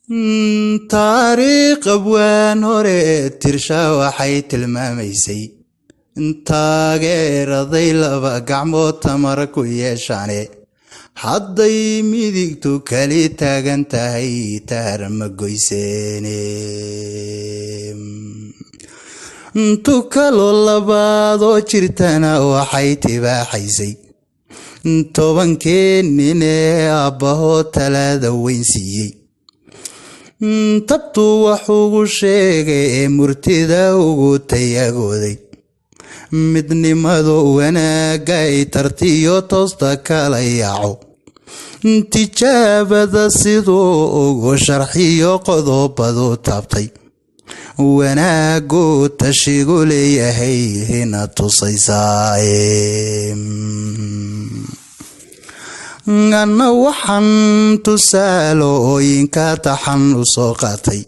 Taariikh abwaan hore tirsha waxay tilmaamaysay taageeraday laba gacmood tamar ku yeeshaane, hadday midigtu kali taagan tahay taar ma goyseene. Tukalo labaadoo jirtana waxay tibaaxaysay 10kii nin ee aabbahood talaada weyn siiyey, tabtuu wax ugu sheegay ee murtida ugu tayagooday, midnimadu wanaagay tartiyo toosta kala yaaco, tijaabada siduu ugu sharxiyo qodobadu taabtay, wanaagu tashigu leeyahay hina tusaysaaye. Anna waxaan tusaalooyinka taxan u soo qaatay,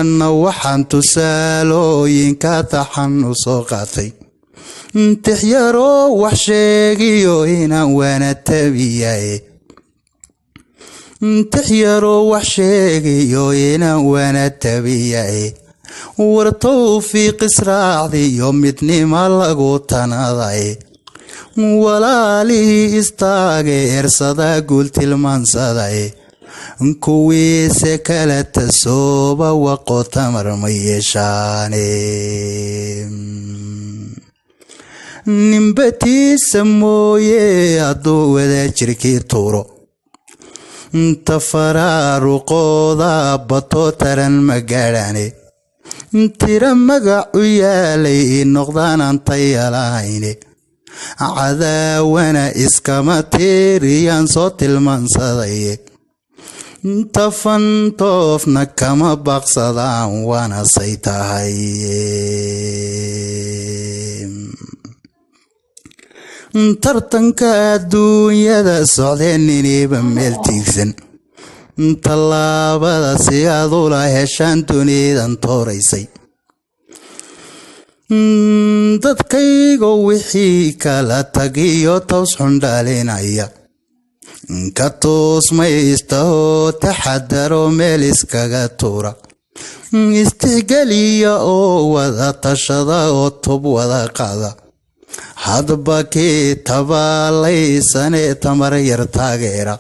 anna waxaan tusaalooyinka taxan u soo qaatay tixyaroo wax sheegiyo inaan waana tabiyaye, tixyaroo wax sheegiyo inaan waana tabiyaye. War towfiiq israacdiyo midnima lagu tanadaye, walaalihii istaageersada guul tilmaansadaye, kuwiise kala tasooba waqo tamar ma yeeshaane. Ninbatiisa mooye hadduu wada jirkii tuuro, tafaraaruqooda bato taran ma gaadhaane, tira magac u yaalay noqdaan tayalahayne, cadaawana iskama tiiriyaan soo tilmaansadaye, tafantoofna kama baaqsadaan waana say tahay. Tartanka adduunyada socdeen niniba meel tiigsan, tallaabada si aad ula heshaan dunidan tooraysay. Dadkaygo wixii kala tagiyo toos xun dhalinaya ka toosmaystaoo taxadaro meel iskaga tuura, istixgeliya oo wada tashada oo tub wada qaada, hadba kii tabaalaysanee tamar yar taageera,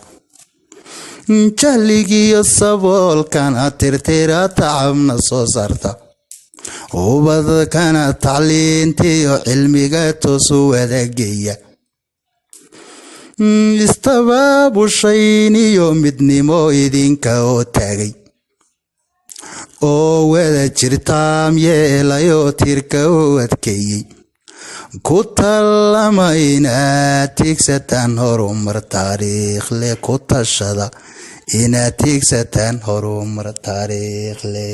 jahligiyo saboolkana tirtira, tacabna soo saarta, ubadkana tacliintiyo cilmiga toosu wadageeya, istabaabushayn iyo midnimo idinka oo taagay oo wada jirtaam yeelayoo tiirka u adkeeyey, ku tallama inaad tiigsataan horumar taariikhle, ku tashada inaad tiigsataan horumar taariikhle.